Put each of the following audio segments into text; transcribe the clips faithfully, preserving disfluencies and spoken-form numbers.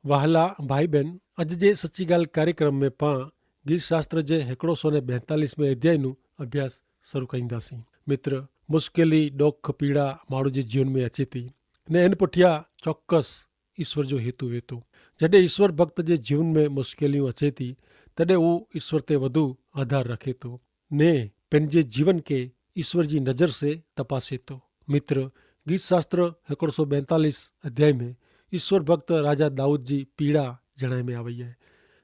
વહાલા ભાઈ બહેન, અજ જે સચ્ચી ગાલ કાર્યક્રમ મેં પાં ગીત શાસ્ત્ર જે હેકડો સો ને બેંતાલીસ મેં અધ્યાય નું અભ્યાસ શરૂ કરીંદા સી. મિત્ર, મુશ્કેલી ડોખ પીડા માણૂ જે જીવન મેં અચેતી, ને એન પુઠ્યા ચોક્કસ ઈસ્વર જો હેતુ વેતો. જડે ઈસ્વર ભક્ત જે જીવન મેં મુશ્કેલી અચેતી, તદે ઉ ઈસ્વર તે વધુ આધાર રખેતો, ને પેનજે જીવન કે ઈસ્વર જી નજર સે તપાસેતો. મિત્ર, ગીત શાસ્ત્ર હેકડો સો બેંતાલીસ અધ્યાય મેં ઈસ્વર ભક્ત રાજા દાઉદ જી પીડા જણાય મેં આવે હૈ.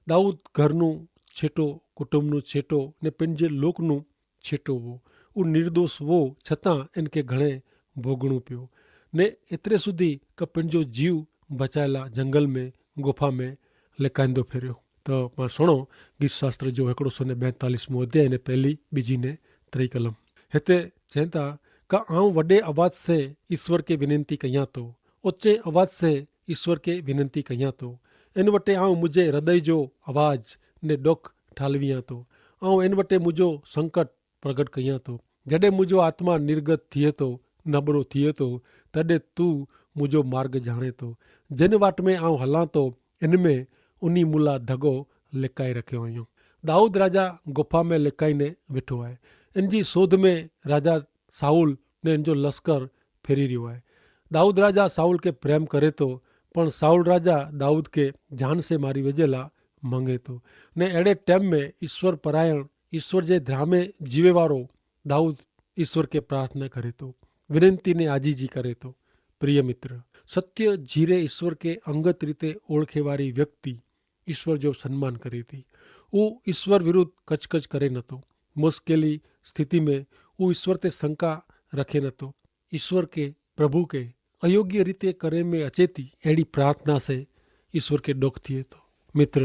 દાઉદ ઘરનું છેટો, કુટુંબનું છેટો, ને પેનજે લોકનું છેટો વો. ઉ નિર્દોષ વો, છતાં એન કે ઘણે ભોગણું પ્યો, ને એતરે સુધી કે પેનજો જીવ બચાયેલા જંગલ મેં, ગુફા મેં લેકાઈંદો ફેર્યો. તો પાં સુણો, ગીત શાસ્ત્ર જો હેકડો સો ને બેંતાલીસ મોં અધ્યાય ને પહેલી બીજી ને ત્રિકલમ. હેતા ચેંતા, કા આઉં વડે અવાજ સે ઈસ્વર કે વિનંતી કહિયા તો, ઓચ્ચે અવાજ સે ઈસ્વર કે વિનંતી કહિયા તો. એન વટે આઉં મુઝે હૃદય જો અવાજ ને ડોખ ઠાલવિયા તો. આઉં એન વટે મુઝો સંકટ પ્રગટ કહિયા તો. જડે મુઝો આત્મા નિર્ગત થિયે તો, નબરો થિયે તો, તદે તું મુઝો માર્ગ જાણે તો. જેન વાટ મેં આઉં હલાં તો, એન મેં ઉની મુલા ધગો લેકાઈ રખ્યો અયો. દાઉદ રાજા ગુફા મેં લેકાઈ ને વેઠો આય. એન જી શોધ મેં રાજા સાઉલ ને એન જો લશ્કર ફેરી રહ્યો આય. દાઉદ રાજા સાઉલ કે પ્રેમ કરે તો, પણ સાઉલ રાજા દાઉદ કે જાન સે મારી વજેલા મંગે તો. ને એડે ટેમ મેં ઈસ્વર પરાયણ, ઈસ્વર જે ધ્રામે જીવે વારો દાઉદ ઈસ્વર કે પ્રાર્થના કરે તો, વિનંતી ને આજીજી કરે તો. પ્રિય મિત્ર, સત્ય જીરે ઈસ્વર કે અંગત રીતે ઓળખે વારી વ્યક્તિ ઈસ્વર જો સન્માન કરે તી. ઉ ઈસ્વર વિરુદ્ધ કચકચ કરે નતો. મુશ્કેલી સ્થિતિ મેં ઉ ઈસ્વર તે શંકા રખે નતો. ઈસ્વર કે, પ્રભુ કે અયોગ્ય રીતે કરે મેં અચેતી એડી પ્રાર્થના સે ઈસ્વર કે ડોખ થિયે તો. મિત્ર,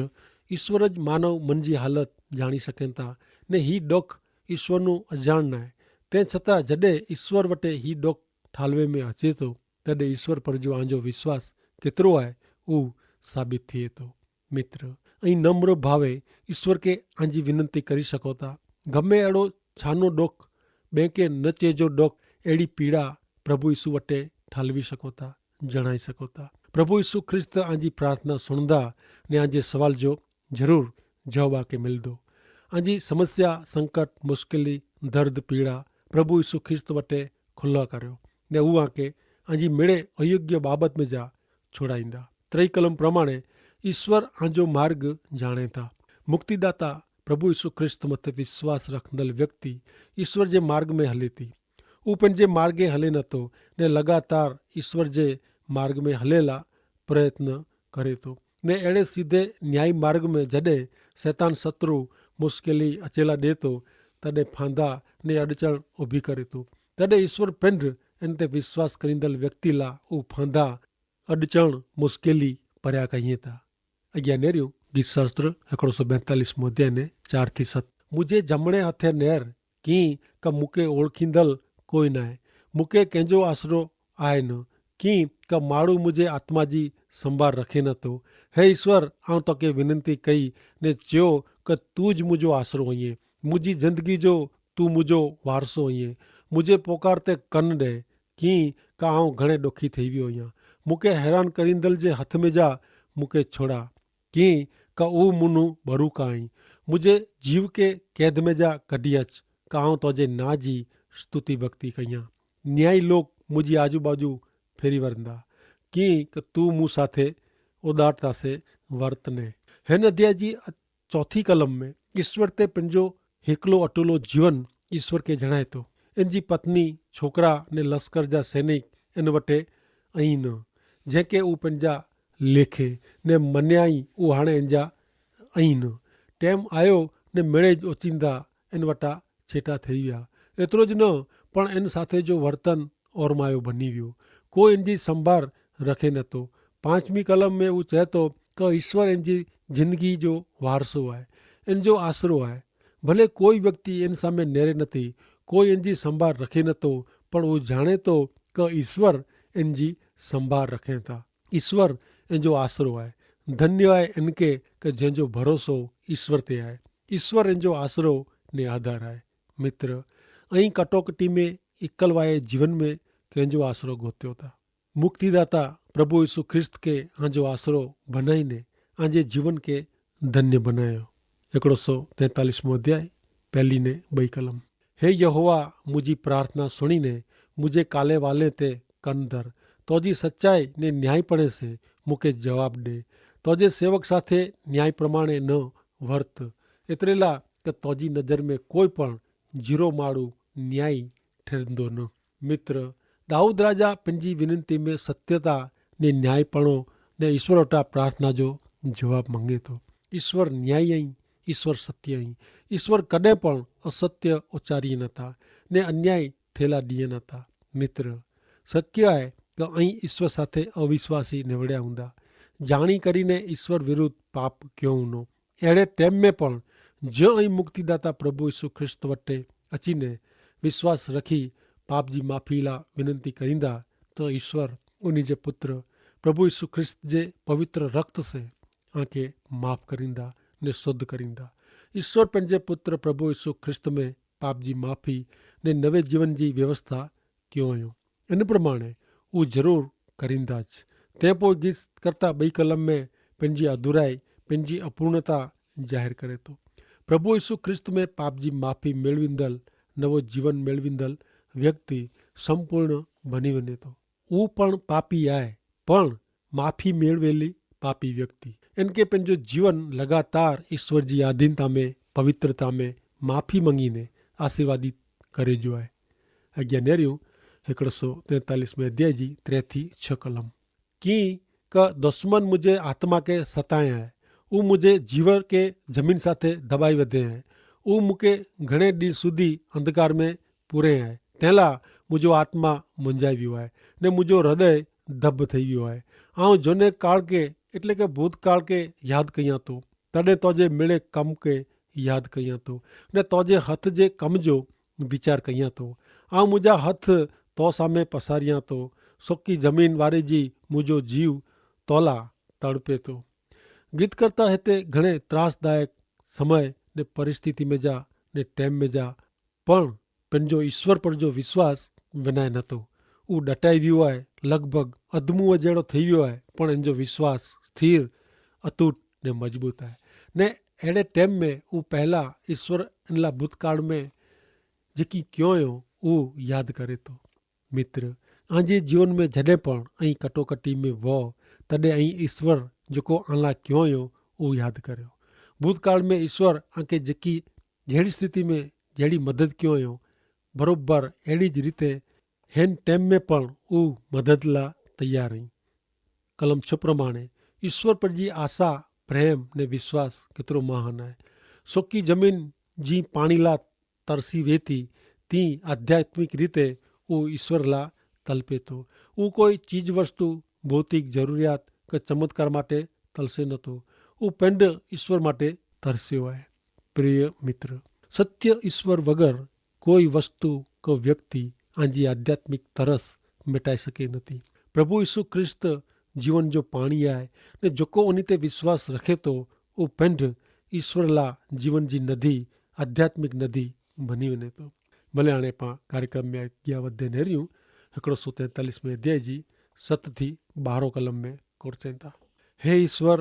ઈસ્વર જ માનવ મન જી હાલત જાણી શકેતા, ને હી ડોખ ઈસ્વરનું અજાણ નાય. તે છતાં જડે ઈસ્વર વટે હી ડોખ ઠાલવે મેં અચેતો, તદે ઈસ્વર પર જો આંજો વિશ્વાસ કેતરો આય ઉ સાબિત થિયે તો. મિત્ર, અહીં નમ્ર ભાવે ઈસ્વર કે આંજી વિનંતી કરી શકોતા. ગમે એડો છાનો ડોખ, બેંકે નચે જો ડોખ, એડી પીડા પ્રભુ ઈસુ વટે ઠાલવી શકોતા, જણાઈ શકોતા. પ્રભુ ઈસુ ખ્રિસ્ત આંજી પ્રાર્થના સુણદા, ને આંજે સવાલ જો જરૂર જવાબ આકે મિલદો. આંજી સમસ્યા, સંકટ, મુશ્કેલી, દર્દ, પીડા પ્રભુ ઈસુ ખ્રિસ્ત વટે ખુલ્લા કર્યો, ને ઉઆ કે આંજી મેળે અયોગ્ય બાબત મેં જા છોડાઈંદા. ત્રય કલમ પ્રમાણે ઈસ્વર આંજો માર્ગ જાણે થા. મુક્તિદાતા પ્રભુ ઈસુ ખ્રિસ્ત મતે વિશ્વાસ રખંદલ વ્યક્તિ ઈસ્વર જે માર્ગ મેં હલે થી. ઉપને જે માર્ગે હલે નતો, ને લગાતાર ઈસ્વર જે માર્ગ મેં હલેલા પ્રયત્ન કરે તો. ને એડે સીધે ન્યાયી માર્ગ મેં જડે સૈતાન શત્રુ મુશ્કેલી અચેલા દેતો, તદે ફાંધા ને અડચણ ઉભી કરે તો. તદે ઈસ્વર પેંડ એન તે વિશ્વાસ કરીંદલ વ્યક્તિ લા ઉ ફાંધા અડચણ મુશ્કેલી પર્યા કહિયે તા. અજ્ઞાનેર્યો ગીત શાસ્ત્ર હેકડો સો બેંતાલીસ મોધ્યાને ચાર થી સત. મુઝે જમણે હાથે નેર, કિંક મુકે ઓળખીંદલ કોઈ નાય. મુકે કેંજો આશરો આય ન, કિંક માડૂ મુઝે આત્મા જી સંભાર રખે ન તો. હે ઈસ્વર, આઉં તો કે વિનંતી કઈ ને ચ્યો કે તું જ મુઝો આશરો હોઈએ, મુઝી જિંદગી જો તું મુઝો વારસો હોઈએ. મુઝે પોકાર તે કન દે, કિંક આઉં ઘણે ડોખી થઈ વ્યો હોયા. મુકે હેરાન કરીંદલ જે હથ મેં જા મુકે છોડા, કિંક ઉહ મુનું બરૂ કાઈ. મુઝે જીવ કે કૈદ મેં જા કઢ઼િયચ, કા આઉં તોજે ના જી સ્તુતિ ભક્તિ કહિયા. ન્યાયી લોક મુઝી આજુબાજુ ફેરી વરંદા, કિંક તું મુસાથે ઉદારતા સે વર્તને. હેન અધ્યાય જી ચોથી કલમ મેં ઈસ્વર તે પંજો હેકલો અટુલો જીવન ઈસ્વર કે જણાયતો. એન જી પત્ની, છોકરા ને લશ્કર જા સૈનિક એન વટે અહીં ન, જેંકે ઉપને જા લેખે ને મન્યાઈ ઉહાણે એન જા અહીં ન. ટેમ આયો ને મેળે જ ઓચિંદા એન વટા છેટા થઈ વ્યા. એતરો જ ન, પણ એન સાથે જો વર્તન ઓરમાયો ભની વ્યો. કોઈ એન જી સંભાર રખે નતો. પાંચમી કલમ મેં ઉં ચહેતો કે ઈસ્વર એન જી જિંદગી જો વારસો આય, એન જો આશરો આય. ભલે કોઈ વ્યક્તિ એન સામે નેરે નથી, કોઈ એન જી સંભાર રખે નતો, પણ ઉં જાણે તો કે ઈસ્વર એન જી સંભાર રખે થા. ઈસ્વર એન જો આશરો આય. ધન્ય આય એન કે કે જેન જો ભરોસો ઈસ્વર તે આય. ઈસ્વર એન જો આશરો ને આધાર આય. મિત્ર, અહીં કટોકટી મેં ઇકલવાએ જીવન મેં કેન જો આશરો ગોત્યો થા? મુક્તિદાતા પ્રભુ ઈસુ ખ્રિસ્ત કે આજો આશરો ભનાઈ ને આજે જીવન કે ધન્ય ભનાયો. એકડો સો તેતાલીસ મો અધ્યાય, પહેલી ને બઈ કલમ. હે યહોવા, મુજી પ્રાર્થના સુણી ને મુજે કાલે વાલે તે કન ધર. તોજી સચ્ચાઈ ને ન્યાયીપણે સે મુકે જવાબ દે. તોજે સેવક સાથે ન્યાયી પ્રમાણે ન વર્ત. એતરેલા કે તોજી નજર મેં કોઈ પણ જીરો માડૂ ન્યાયી ઠેરંદો ન. મિત્ર, દાઉદ રાજા પનજી વિનંતી મેં સત્યતા ને ન્યાયીપણો ને ઈસ્વર વટા પ્રાર્થના જો જવાબ મંગે તો. ઈસ્વર ન્યાયી અહીં, ઈસ્વર સત્ય અહીં. ઈસ્વર કદે પણ અસત્ય ઉચ્ચારી નતા ને અન્યાય થેલા દિયે નતા. મિત્ર, શક્ય હૈ કે અહીં ઈસ્વર સાથે અવિશ્વાસી નેવડ્યા હુંદા, જાણી કરીને ઈસ્વર વિરુદ્ધ પાપ ક્યો હુનો. એડે ટેમ મેં પણ જો અહીં મુક્તિદાતા પ્રભુ ઈસુ ખ્રિસ્ત વટે અચીને વિશ્વાસ રખી પાપ જી માફીલા વિનંતી કરીંદા, તો ઈસ્વર ઉની જે પુત્ર પ્રભુ ઈસુ ખ્રિસ્ત જે પવિત્ર રક્ત સે આંકે માફ કરીંદા ને શુદ્ધ કરીંદા. ઈસ્વર પન જે પુત્ર પ્રભુ ઈસુ ખ્રિસ્ત મેં પાપ જી માફી ને નવે જીવન જી વ્યવસ્થા ક્યો અયો. એન પ્રમાણે ઉં જરૂર કરીંદા જ. તે પોય ગીત કરતા બઈ કલમ મેં પન જી અધુરાઈ, પન જી અપૂર્ણતા જાહેર કરે તો. પ્રભુ ઈસુ ખ્રિસ્ત મેં પાપ જી માફી મેળવીંદલ નવો જીવન મેળવીંદલ વ્યક્તિ સંપૂર્ણ ભની વને તો. ઉં પણ પાપી આય, પણ માફી મેળવેલી પાપી વ્યક્તિ એન કે પન જો જીવન લગાતાર ઈસ્વર જી આધીનતા મેં પવિત્રતા મેં માફી મંગીને આશીર્વાદિત કરે જો આય. અજ્ઞા નેર્યું હેકડ઼સો તેતાલીસ મેં અધ્યાય જી ત્રે થી છ કલમ. કિંક દુશ્મન મુઝે આત્મા કે સતાયા હૈ, ઉહ મુઝે જીવર કે જમીન સાથે ધબાઈ વધે હૈ. ઉહ મુકે ઘણે દિન સુધી અંધકાર મેં પૂરે હૈ. તેલા મુઝે આત્મા મુંજાઈ વ્યો હૈ, ને મુઝે હૃદય ધબ થઈ વ્યો હૈ. આઉં જોને કાળ કે એટલે કે ભૂતકાળ કે યાદ કહિયા તો, તદે તોજે મેળે કમ કે યાદ કહિયા તો, ને તોજે હથ જે કમ જો વિચાર કહિયા તો. આઉં મુઝે હથ તો સામે પસારિયા તો, સોકી જમીન વારે જી મુઝે જીવ તોલા તડપે તો. ગીત કરતા હૈ તે ઘણે ત્રાસદાયક સમય ને પરિસ્થિતિ મેં જા ને ટેમ મેં જા, પણ પન જો ઈસ્વર પર જો વિશ્વાસ વિનાય નતો. ઉં ડટાઈ વ્યો આય, લગભગ અધમું જેડો થઈ વ્યો આય, પણ એન જો વિશ્વાસ સ્થિર, અતૂટ ને મજબૂત આય. ને એડે ટેમ મેં ઉં પહેલા ઈસ્વર એનલા ભૂતકાળ મેં જેકી ક્યોંયો ઉં યાદ કરે તો. મિત્ર, આજે જીવન મેં જડે પણ અહીં કટોકટી મેં વો, તદે અહીં ઈસ્વર જેકો આલા ક્યોંયો ઉં યાદ કર્યો. ભૂતકાળ મેં ઈસ્વર આંકે જેકી જેડી સ્થિતિ મેં જેડી મદદ ક્યોંયો, બરોબર એડી જ રીતે હેન ટેમ મેં પણ ઉં મદદ લા તૈયાર હૈં. કલમ છ પ્રમાણે ઈસ્વર પર જી આશા, પ્રેમ ને વિશ્વાસ કેતરો મહાન હૈ. સોકી જમીન જી પાણી લા તરસી વેતી તી આધ્યાત્મિક રીતે ઉં ઈસ્વર લા તલપે તો. ઉં કોઈ ચીજવસ્તુ, ભૌતિક જરૂરિયાત કે ચમત્કાર માટે તલસે નતો. ઉં પેંડ ઈસ્વર માટે તરસ્યો હૈ. પ્રિય મિત્ર, સત્ય ઈસ્વર વગર કોઈ વસ્તુ કે વ્યક્તિ આજી આધ્યાત્મિક તરસ મેટાઈ શકે નથી. પ્રભુ ઈસુ ખ્રિસ્ત જીવન જો પાણી આય, ને જોકો ઉની તે વિશ્વાસ રખે તો ઉપેંડ ઈસ્વર લા જીવન જી નદી, આધ્યાત્મિક નદી ભની વને તો. ભલે આણે પાં કાર્યક્રમ મેં અગિયા વધે નહર્યું. હેકડો સો તેતાલીસ મેં અધ્યાય જી સત થી બારો કલમ મેં કોરચેંતા. હે ઈસ્વર,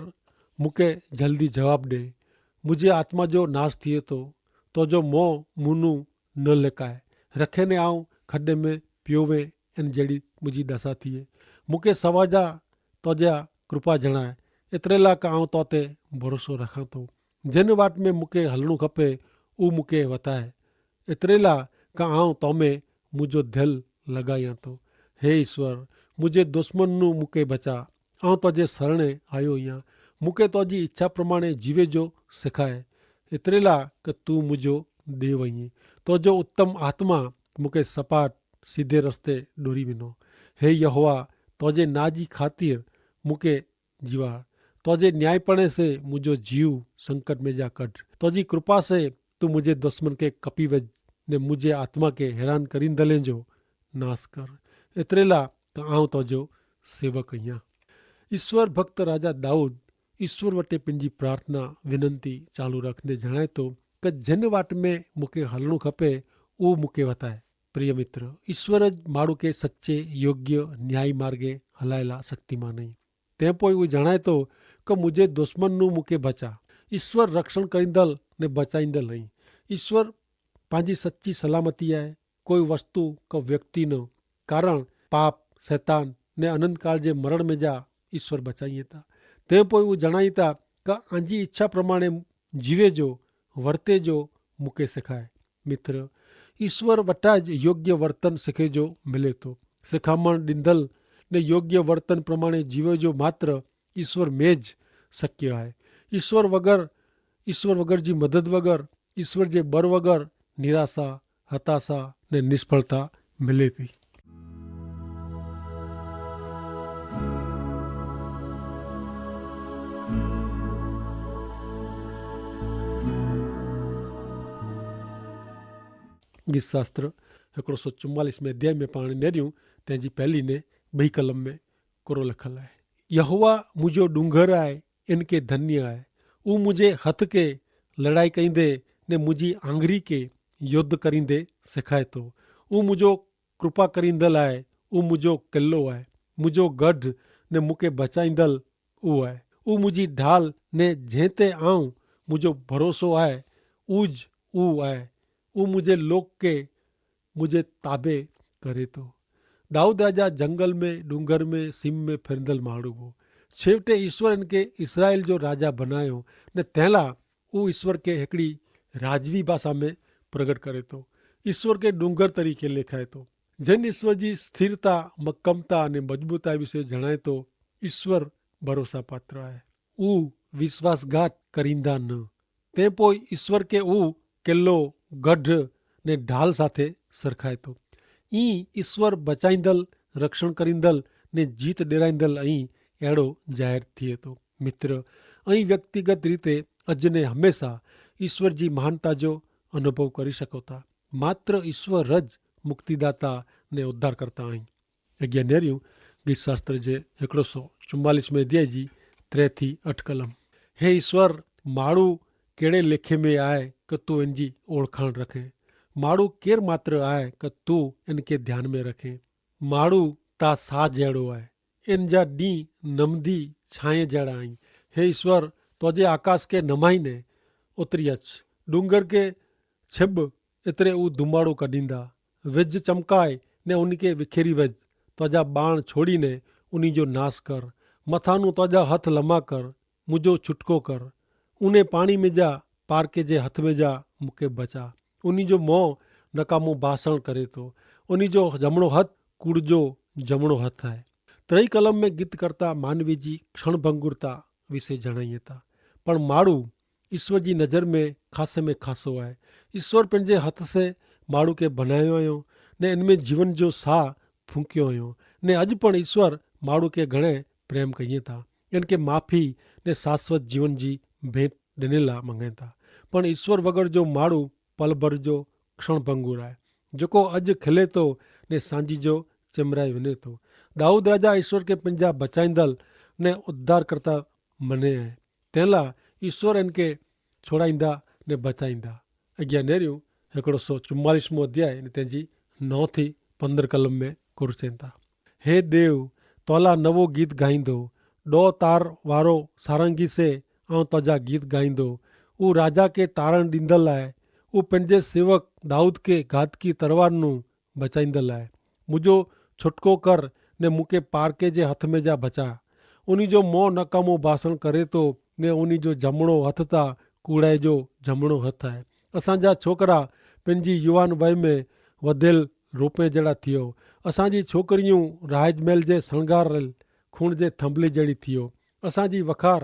મુકે જલ્દી જવાબ દે. મુઝે આત્મા જો નાસ થિયે તો, તો જો મોં મુનું ન લેકાએ રખે ને આઉં ખડ઼ે મેં પ્યોવે. એન જેડી મુઝે દસા થિયે. મુકે સવાજા તોજા કૃપા જણાએ. એતરેલા કા આઉં તોતે ભરોસો રખાં તો. જેન વાટ મેં મુકે હલણું ખપે ઉં મુકે વતાએ. એતરેલા કા આઉં તોમે મુઝો ધેલ લગાયા તો. હે ઈસ્વર, મુઝે દુશ્મનનું મુકે બચા. આઉં તોજે સરણે આયો હિયા. મુકે તોજી ઇચ્છા પ્રમાણે જીવે જો સિખાએ. એતરેલા કે તું મુઝો દેવ અહીં. તોજો ઉત્તમ આત્મા મુકે સપાટ સીધે રસ્તે ડોરી વિનો. હે યહોવા, તોજે નાજી ખાતર મુકે જીવાડ. તોજે ન્યાયીપણે સે મુઝો જીવ સંકટ મેં જા કઢ. તોજી કૃપા સે તું મુઝે દુશ્મન કે કપી વજ, ને મુઝે આત્મા કે હેરાન કરીંદલે જો નાસ કર. એતરેલા કે આઉં તોજો સેવક અહિયા. ઈસ્વર ભક્ત રાજા દાઉદ ઈસ્વર વટે પનજી પ્રાર્થના વિનંતી ચાલુ રાખને જણાયતો, કે જેન વાટ મેં મુકે હલણું ખપે ઉં મુકે વતાએ. પ્રિય મિત્ર, ઈસ્વર જ માણૂ કે સચ્ચે યોગ્ય ન્યાયી માર્ગે હલાયેલા શક્તિમાન અહીં. તે પોય ઉં જણાયતો કે મુઝે દુશ્મનનું મુકે ભચા. ઈસ્વર રક્ષણ કરીંદલ ને ભચાઈંદલ અહીં. ઈસ્વર પાંજી સચ્ચી સલામતી આય. કોઈ વસ્તુ કે વ્યક્તિ ન કારણ પાપ, સૈતાન ને અનંતકાળ જે મરણ મેં જા ઈસ્વર ભચાઈંતા. તે પોય ઉં જણાઈતા કે આંજી ઇચ્છા પ્રમાણે જીવે જો વર્તે જો મુકે સિખાય. મિત્ર, ઈસ્વર વટા જ યોગ્ય વર્તન સિખે જો મિલે તો. સિખામણ દીંધલ ને યોગ્ય વર્તન પ્રમાણે જીવે જો માત્ર ઈસ્વર મેં જ શક્ય આય. ઈસ્વર વગર ઈસ્વર વગર જી મદદ વગર ઈસ્વર જે બર વગર નિરાશા, હતાશા ને નિષ્ફળતા મિલે તી. ગીતશાસ્ત્ર હેકડો સો ચુમ્માલીસ મેં અધ્યાય મેં પાણી નેર્યું તેની પહેલી ને બહી કલમ મેં કોરો લખલ આય. યહોવા મુઝે ડુંગર આય, એન કે ધન્ય આય. ઉ મુઝે હથ કે લડાઈ કઈંદે ને મુઝે આંગરી કે યોદ્ધ કરીંદે સેખાય તો. ઉ મુઝે કૃપા કરીંદલ આય. ઉ મુઝે કેલ્લો આય, મુઝે ગઢ ને મુકે ભચાઈંદલ ઉ આય. ઉ મુઝે ઢાલ ને જેંતે આઉં મુઝે ભરોસો આય. ઉજ ઉ આય. ઉ મુઝે લોક કે મુઝે તાબે કરે તો. દાઉદ રાજા જંગલ મેં ડુંગર મેં સિમ મેં ફેરંદલ માણૂ હો. છેવટે ઈસ્વર એન કે ઇસરાયેલ જો રાજા ભનાયો ને તેલા ઉ ઈસ્વર કે હેકડી રાજવી ભાષા મેં પ્રગટ કરે તો. ઈસ્વર કે ડુંગર તરીકે લેખાય તો. જેન ઈસ્વર જી સ્થિરતા મક્કમતા અને મજબૂતાઈ વિશે જણાય તો ઈસ્વર ભરોસાપાત્ર આય. ઉ વિશ્વાસઘાત કરીંદા ન. તે પોય ઈસ્વર કે ઉ કેલ્લો ગઢ ને ઢાલ સાથે સરખાય તો. ઈ ઈસ્વર બચાઈંદલ, રક્ષણ કરીંદલ ને જીત ડેરાઈંદલ અહીં એડો જાહેર થિયે તો. મિત્ર, અહીં વ્યક્તિગત રીતે અજ ને હમેંસા ઈસ્વર જી મહાનતા જો અનુભવ કરી શકો થા. માત્ર ઈસ્વર જ મુક્તિદાતા ને ઉદ્ધારકર્તા અહીં. અજ્ઞાનેર્યું ગીતશાસ્ત્ર જે હેકડો સો ચુમ્માલીસ મેં અધ્યાય જી ત્રે થી અઠ કલમ. હે ઈસ્વર, માડૂ કેડ઼ે લેખે મેં આય કે તું એનજી ઓળખાણ રખે? માડૂ કેર માત્ર આય કે તું એનકે ધ્યાન મેં રખે? માડૂ તા સા જેડો આય, એનજા દી નમદી છાંય જેડા આઈ. હે ઈસ્વર, તોજે આકાશ કે નમાઈ ને ઉતરી અચ્છ, ડુંગર કે છેબ એતરે ઉં ધુમાડો કઢ઼ીંદા. વેજ ચમકાય ને ઉનકે વિખેરી વેજ. તોજા બાણ છોડીને ઉની જો નાસ કર. મથાનું તોજા હથ લમા કર. મુજો છુટકો કર. ઉને પાણી મેં જા પારકે જે હથ મેં જા મુકે બચા. ઉની જો મોં નકામો ભાષણ કરે તો. ઉની જો જમણો હથ કુડજો જમણો હથ હૈ. ત્રય કલમ મેં ગીત કરતા માનવી જી ક્ષણભંગુરતા વિશે જણાઈ હતા. પણ માડૂ ઈસ્વર જી નજર મેં ખાસે મેં ખાસો આય. ઈસ્વર પન જે હત સે માડૂ કે ભનાયો અયો ને એન મેં જીવન જો સાહ ફૂંક્યો અયો. ને અજ પણ ઈસ્વર માડૂ કે ઘણે પ્રેમ કહિયે થા, એન કે માફી ને શાશ્વત જીવન જી ભેંટ ડેનેલા મંગેતા. પણ ઈસ્વર વગર જો માડૂ પલભર જો ક્ષણભંગુર આય, જેકો અજ ખેલે તો ને સાંજી જો ચેમરાઈ વને તો. દાઉદ રાજા ઈસ્વર કે પન જા બચાઈંદલ ને ઉદ્ધારકર્તા મને હૈ. તેલા ઈસ્વર એન કે છોડાઈંદા ને બચાઈંદા. અજ્ઞાનેર્યું હેકડો સો ચુમ્માલીસ મું અધ્યાય ને તેની નવ થી પંદર કલમ મેં કુરચેંદા. હે દેવ, તોલા નવો ગીત ગાઈંદો. ડો તાર વારો સારંગી સે આઉં તોજા ગીત ગાઈંદો. ઉ રાજા કે તારણ દીંદલ આય. ઉ પન જે સેવક દાઉદ કે ગાતકી તરવાર નું બચાઈંદલ આય. મુજો છોટકો કર ને મુકે પારકે જે હથ મેં જા બચા. ઉની જો મોં નકામો ભાષણ કરે તો ને ઉની જો જમણો હથ તા કૂડાએ જો જમણો હથ આય. અસાંજા છોકરા પન જી યુવાન વય મેં વધેલ રોપે જેડા થિયો. અસાંજી છોકરિયું રાજ મેલ જે સણગારેલ ખૂણ જે થંભલી જેડી થિયો. અસાંજી વખાર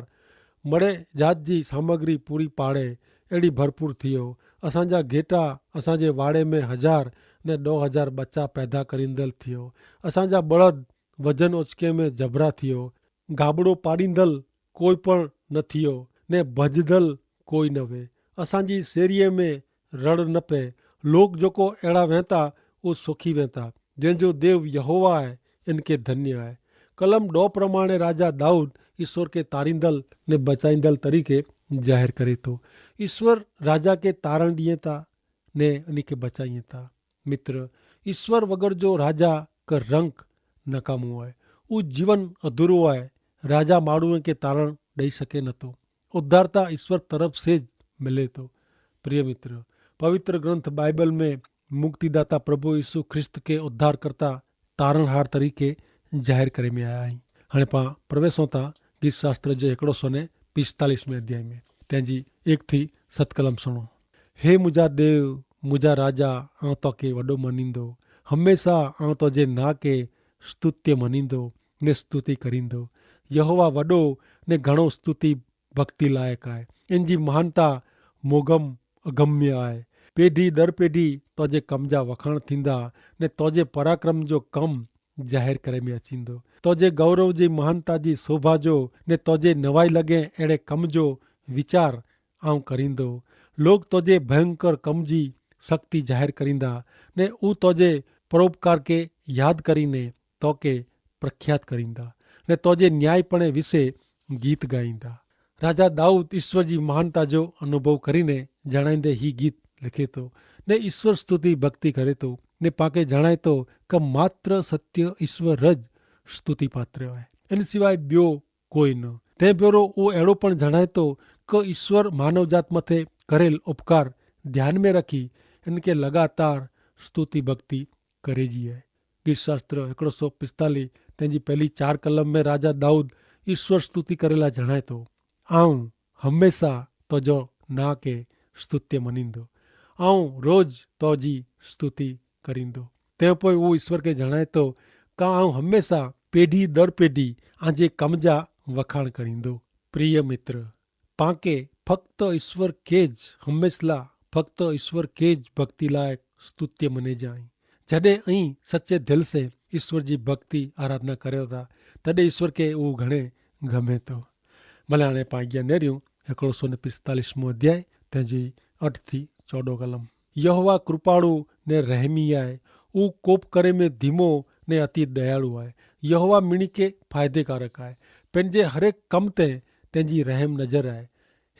મડે જાત જી સામગ્રી પૂરી પાડે એડી ભરપૂર થિયો. અસાંજા ઘેટા અસાંજે વાડે મેં હજાર ને દો હજાર બચ્ચા પૈદા કરીંદલ થિયો. અસાંજા બળદ વજન ઓચકે મેં જબરા થિયો. ગાબડો પાડીંદલ કોઈ પણ ન થિયો ને ભજદલ કોઈ નવે. અસાંજી સેરિયે મેં રડ નપે. લોક જોકો એડા વેંતા ઉસ સોખી વેંતા. જેન જો દેવ યહોવા આય એન કે ધન્ય આય. કલમ ડો પ્રમાણે રાજા દાઉદ ઈસ્વર કે તારીંદલ ને બચાઈંદલ તરીકે જાહેર કરે તો. ઈસ્વર રાજા કે તારણ દિયે તા ને અની કે બચાઈયે તા. મિત્ર, ઇશ્વર વગર જો રાજા કે રંક નકામું આય. ઉં જીવન અધૂરો આય. રાજા માણું કે તારણ દઈ શકે નતો. ઉદ્ધારતા ઇશ્વર તરફ સે જ મિલે તો. પ્રિય મિત્ર, પવિત્ર ગ્રંથ બાઈબલ મેં મુક્તિદાતા પ્રભુ ઇશુ ખ્રિસ્ત કે ઉદ્ધારકર્તા તારણહાર તરીકે જાહેર કરે મેં આયા હૈં. હણે પાં પ્રવેશો તા ગીત શાસ્ત્ર જે હેકડો સો ને પિસ્તાલીસ મેં અધ્યાય મેં તેની એક થી સતકલમ સુણો. હે મુજા દેવ, મુજા રાજા, આઉં તો કે વડો મનીંદો. હમેંશા આઉં તો જે ના કે સ્તુત્ય મનીંદો ને સ્તુતિ કરીંદો. યહોવા વડો ને ઘણો સ્તુતિ ભક્તિ લાયક આય. એન જી મહાનતા મોગમ અગમ્ય આય. પેઢી દર પેઢી તો જે કમ જા વખાણ થીંદા ને તો જે પરાક્રમ જો કમ જાહેર કરે મેં અચીંદો. તો જે ગૌરવ જે મહાનતા જી શોભા જો ને તો જે નવાઈ લગે એડે કમ જો વિચાર આઉં કરીંદો. લોગ તો જે ભયંકર કમ જી શક્તિ જાહેર કરીંદા ને ઉં તો જે પરોપકાર કે યાદ કરીને તો કે પ્રખ્યાત કરીંદા ને તો જે ન્યાયીપણે વિશે ગીત ગાઈંદા. રાજા દાઉદ ઈસ્વર જી મહાનતા જો અનુભવ કરીને જણાઈંદે હી ગીત લિખે તો ને ઈસ્વર સ્તુતિ ભક્તિ કરે તો ને પાંકે જણાય તો કે માત્ર સત્ય ઈસ્વર જ સ્તુતિ પાત્ર આય. એન સિવાય બ્યો કોઈ ન. તે ભેરો ઉં એડો પણ જણાય તો કે ઈસ્વર માનવજાત મતે કરેલ ઉપકાર ધ્યાન મેં રખી એન કે લગાતાર સ્તુતિ ભક્તિ કરે જી આય. ગીત શાસ્ત્ર હેકડો સો પિસ્તાલી તેની પહેલી ચાર કલમ મેં રાજા દાઉદ ઈસ્વર સ્તુતિ કરેલા જણાય તો, આઉં હમેંશા તો જો ના કે સ્તુત્ય મનીંદો. આઉં રોજ તો જી સ્તુતિ કરીંદો. તે પોય ઉં ઈસ્વર કે જણાય તો કા આઉં હમેંશા પેઢી દર પેઢી આજે કમજા વખાણ કરીંદો. પ્રિય મિત્ર, પાંકે ફક્ત ઈસ્વર કે જ હમેંશલા ફક્ત ઈસ્વર કે જ ભક્તિ લાયક સ્તુત્ય મને જાય. જડે અહીં સચ્ચે દિલ સે ઈસ્વર જી ભક્તિ આરાધના કર્યો થા તદે ઈસ્વર કે ઉં ઘણે ગમે તો. ભલે આણે પાંગ્યા નેર્યું હેકડો સો ને પિસ્તાલીસ મો અધ્યાય તેની અઠ થી ચોડો કલમ. યહોવા કૃપાળુ ને રહેમી આય. ઉં કોપ કરે મેં ધીમો ને અતિ દયાળુ આય. યહોવા મિણી કે ફાયદેકારક આય. પેનજે હરેક કમ તે તેની રહેમ નજર આય.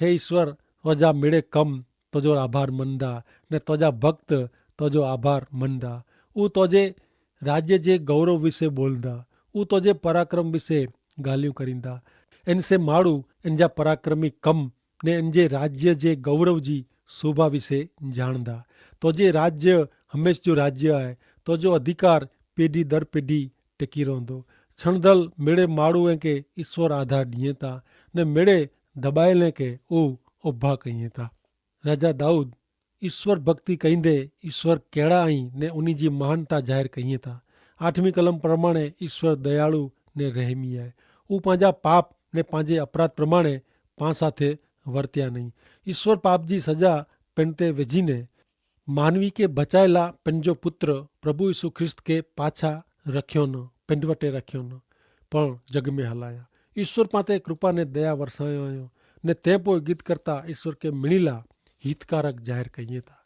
હે ઈસ્વર, તોજા મિડે કમ તોજો આભાર મનદા ને તોજા ભક્ત તોજો આભાર મનદા. ઉં તોજે રાજ્ય જે ગૌરવ વિશે બોલદા. ઉં તોજે પરાક્રમ વિશે ગાલિયું કરીંદા. એન સે માડૂ એન જા પરાક્રમી કમ ને એન જે રાજ્ય જે ગૌરવ જી શોભા વિશે જાણદા. તોજે રાજ્ય હમેંશ જો રાજ્ય આય. તોજો અધિકાર પેઢી દર પેઢી ટેકી રોંધો. છણદલ મેડે માડૂ એન કે ઈસ્વર આધાર દિયે તા ને મેડે ધબાયેલ એન કે ઉં ઉભા કહિયે તા. રાજા દાઉદ ઈસ્વર ભક્તિ કહીંદે ઈસ્વર કહેડા અહીં ને ઉની જી મહાનતા જાહેર કહિયે તા. આઠમી કલમ પ્રમાણે ઈસ્વર દયાળુ ને રહેમી આય. ઉપાંજા પાપ ને પાંજે અપરાધ પ્રમાણે પાંસાથે વર્ત્યા નહીં. ઈસ્વર પાપ જી સજા પેનતે વેજીને માનવી કે બચાયેલા પેનજો પુત્ર પ્રભુ ઈસુ ખ્રિસ્ત કે પાછા રખ્યો ન પેનવટે રખ્યો ન પણ જગ મેં હલાયા. ઈસ્વર પાંતે કૃપા ને દયા વરસાયો આયો. ને તે પોય ગીત કરતા ઈસ્વર કે મિણીલા હિતકારક જાહેર કહિયે તા.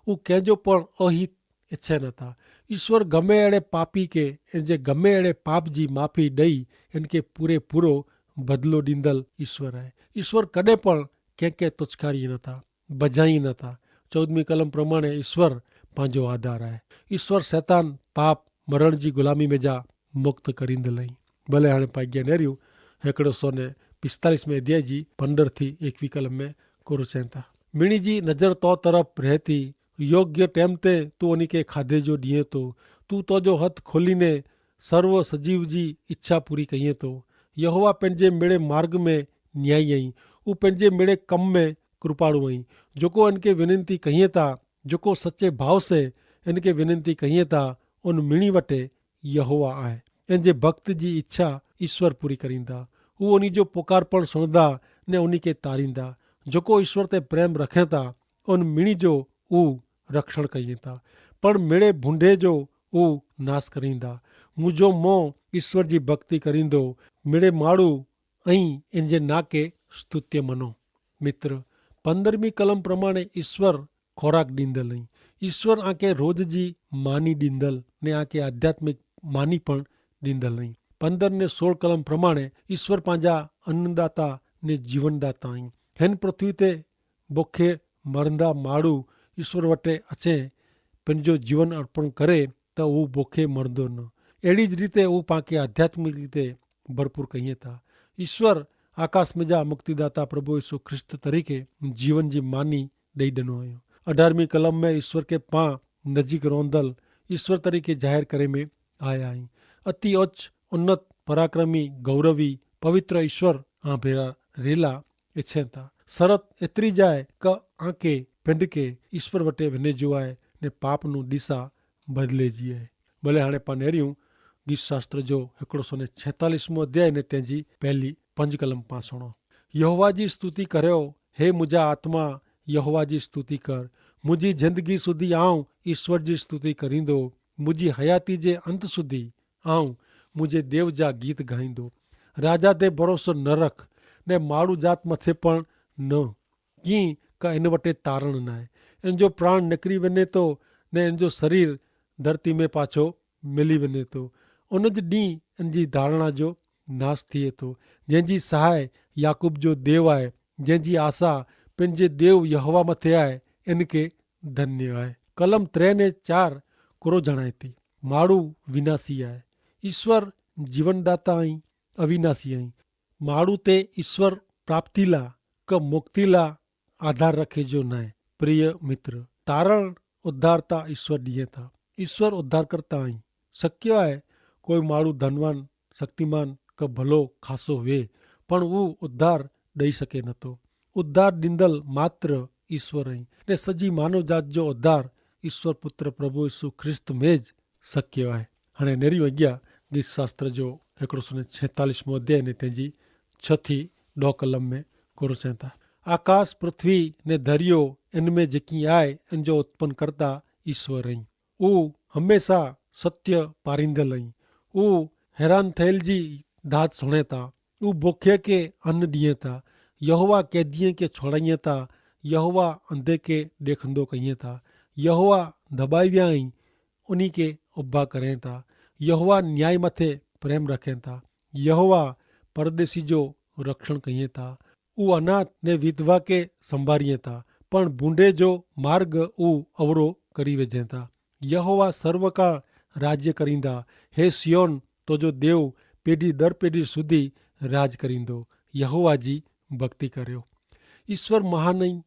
ઉં કહેજો પણ અહિત એચ્છે ન તા. ઈસ્વર ગમે એડે પાપી કે એન જે ગમે એડે પાપ જી માફી દઈ એન કે પૂરે પૂરો બદલો દીંદલ ઈસ્વર હૈ. ઈસ્વર કદે પણ કેંકે તુચ્છકારી ન તા, બજાઈ ન તા. ચૌદમી કલમ પ્રમાણે ઈસ્વર પાંજો આધાર હૈ. ઈસ્વર સૈતાન પાપ મરણ જી ગુલામી મેં જા મુક્ત કરીંદલ હૈં. ભલે હાણે પાગ્યા નેર્યું હેકડો સો ને પિસ્તાલીસ મેં અધ્યાય જી પંદર થી એકવી કલમ મેં કોરો ચેંતા. મિણી જી નજર તો તરફ રહેતી યોગ્ય ટેમ તે તું અની કે ખાધે જો દિયે તો. તું તો જો હત ખોલી ને સર્વ સજીવ જી ઇચ્છા પૂરી કહિયે તો. યહોવા પેનજે મેડે માર્ગ મેં ન્યાયી અહીં. ઉપને જે મેડે કમ મેં કૃપાળુ અહીં. જોકો એનકે વિનંતી કહિયે તા જોકો સચ્ચે ભાવ સે એનકે વિનંતી કહિયે તા ઉન મિણી વટે યહોવા આય. એન જે ભક્ત જી ઇચ્છા ઇશ્વર પૂરી કરીંદા. ઉ ઉની જો પુકાર પણ સુણદા ને ઉની કે તારીંદા. જોકો ઇશ્વર તે પ્રેમ રખેંતા ઉન મિણી જો ઉ રક્ષણ કહિયે તા. પણ મેડે ભૂંડે જો ઉ નાસ કરીંદા. મુજો મોં ઇશ્વર જી ભક્તિ કરીંદો. મેડે માડૂ અહીં એન જે ના કે સ્તુત્ય મનો. મિત્ર, પંદરમી કલમ પ્રમાણે ઇશ્વર ખોરાક દીંદલ નહીં. ઇશ્વર આંકે રોજ જી માની દીંદલ ને આંકે આધ્યાત્મિક માની પણ દીંદલ નહીં. પંદર ને સોળ કલમ પ્રમાણે ઇશ્વર પાંજા અન્નદાતા ને જીવનદાતા અહીં. હેન પૃથ્વી તે બોખે મરંદા માડૂ ઇશ્વર વટે અચે પેનજો જીવન અર્પણ કરે તો ઉં ભોખે મરદો ન. એડી જ રીતે ઉં પાંકે આધ્યાત્મિક રીતે ભરપૂર કહિએ તા. ઈસ્વર આકાશ મેં જા મુક્તિદાતા પ્રભુ ઈસુ ખ્રિસ્ત તરીકે જીવન જી માની દઈ દનો આયો. અઢારમી કલમ મેં ઈસ્વર કે પાં નજીક રોંધલ ઈસ્વર તરીકે જાહેર કરે મેં આયા હૈં. અતિ ઓચ્છ ઉન્નત પરાક્રમી ગૌરવી પવિત્ર ઈસ્વર આંભેરા રેલા એછેંતા. સરત એતરી જાય કે આંકે પેંડકે ઈસ્વર વટે વને જોવાય ને પાપનું દિશા બદલે જીએ. ભલે હાણે પાનેર્યું ગીત શાસ્ત્ર જો હેકડો સો ને છેતાલીસમો અધ્યાય ને તેની પહેલી પંજ કલમ પાસણો. યહોવા જી સ્તુતિ કર્યો. હે મુજા આત્મા, યહોવા જી સ્તુતિ કર. મુજી જિંદગી સુધી આઉં ઈસ્વર જી સ્તુતિ કરીંદો. મુજી હયાતી જે અંત સુધી આઉં મુજે દેવ જા ગીત ગાઈંદો. રાજા તે ભરોસો ન રખ ને માડૂ જાત મતે પણ ન. કિંક એન વટે તારણ નાય. એન જો પ્રાણ નેકરી વેને તો ને એન જો શરીર ધરતી મેં પાછો મેલી વેને તો. ઉન જ દી એન જી ધારણા જો નાસ થિયે તો. જેન જી સહાય યાકૂબ જો દેવ આય, જેન જી આશા પેન જે દેવ યહોવા મતે આય, એન કે ધન્ય આય. કલમ ત્રે ને ચાર કોરો જણાય તી. માડૂ વિનાશી આય. ઈસ્વર જીવનદાતા અહીં અવિનાશી અહીં. માડૂ તે ઈસ્વર પ્રાપ્તિલા કે મુક્તિલા આધાર રખે જો નાય. પ્રિય મિત્ર, તારણ ઉદ્ધારતા ઈસ્વર દિયે તા. ઈસ્વર ઉદ્ધાર કરતા અહીં. શક્ય આય કોઈ માડૂ ધનવાન શક્તિમાન કે ભલો ખાસો વે, પણ ઉં ઉદ્ધાર દઈ શકે નતો. ઉદ્ધાર દીંદલ માત્ર ઈસ્વર અહીં. ને સજી માનવજાત જો ઉદ્ધાર ઈસ્વર પુત્ર પ્રભુ ઈસુ ખ્રિસ્ત મેં જ શક્ય આય. હણે નેરી વગ્યા ગીત શાસ્ત્ર જો હેકડો સો ને છેતાલીસમો અધ્યાય ને તેની છ થી દો કલમ મેં કોરો ચેંતા. આકાશ પૃથ્વી ને ધરિયો એન મેં જેકી આય એન જો ઉત્પન્ન કરતા ઈસ્વર અહીં. ઉં હમેંશા સત્ય પારિંદલ અહીં. ઉં હેરાન થયેલ જી ધાત સુણેતા. ઉં ભોખે કે અન્ન દિયેતા. યહોવા કેદિયે કે છોડાઈયેતા. યહોવા અંધે કે દેખંદો કહિયેતા. યહોવા ધબાઈવ્યા અહીં ઉની કે ઉભા કરેતા. યહોવા ન્યાય મતે પ્રેમ રખેતા. યહોવા પરદેશી જો રક્ષણ કહિયેતા. ઉ અનાથ ને વિધવા કે સંભારિયેતા. પણ ભૂંડે જો માર્ગ ઉ અવરો કરી વેજેતા. યહોવા સર્વકાળ રાજ્ય કરીંદા. હે સિયોન, તો જો દેવ પેઢી દર પેઢી સુધી રાજ કરીંદો. યહોવા જી ભક્તિ કર્યો. ઈસ્વર મહાન અહીં.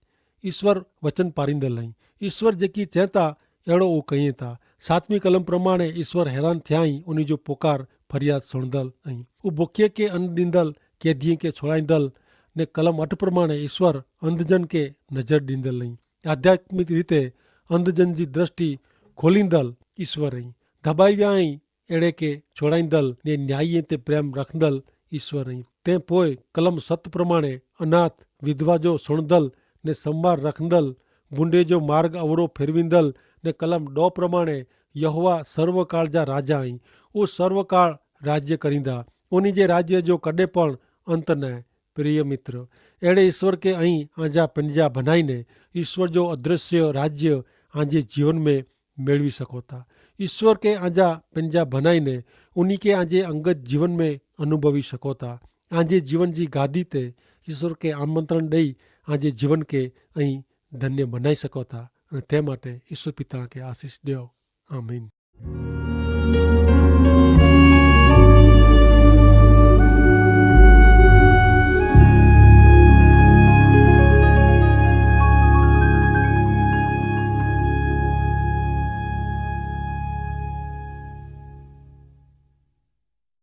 ઈસ્વર વચન પારિંદલ અહીં. ઈસ્વર જેકી ચેંતા એડો ઉ કહિયેતા. સાતમી કલમ પ્રમાણે ઈસ્વર હેરાન થ્યાઈ ઉની જો પોકાર ફરિયાદ સુણદલ અહીં. ઉ ભોખે કે અન્ન દીંદલ, કેદિયે કે છોડાઈંદલ. ને કલમ અઠ પ્રમાણે ઈસ્વર અંધજન કે નજર દીંદલ અહીં. આધ્યાત્મિક રીતે અંધજન જી દ્રષ્ટિ ખોલીંદલ ઈસ્વર અહીં. ધબાઈવ્યા અહીં એડે કે છોડાઈંદલ ને ન્યાયી તે પ્રેમ રખંદલ ઈસ્વર અહીં. તે પોય કલમ સત પ્રમાણે અનાથ વિધવા જો સુણદલ ને સંભાર રખંદલ, ભૂંડે જો માર્ગ અવરો ફેરવીંદલ. ને કલમ દો પ્રમાણે યહોવા સર્વકાળ જા રાજા અહીં. ઉ સર્વકાળ રાજ્ય કરીંદા. ઉની જે રાજ્ય જો કદે પણ અંત નાય. પ્રિય મિત્ર, એડે ઈસ્વર કે અહીં આજા પંજા ભનાઈ ને ઈસ્વર જો અદ્રશ્ય રાજ્ય આજે જીવન મેં મેળવી શકો થા. ઈસ્વર કે આજા પંજા ભનાઈ ને ઉની કે આજે અંગત જીવન મેં અનુભવી શકો થા. આજે જીવન જી ગાદી તે ઈસ્વર કે આમંત્રણ દઈ આજે જીવન કે અહીં ધન્ય ભનાઈ શકો થા. અને તે માટે ઈસ્વર પિતા કે આશીસ દેવ. આમીન.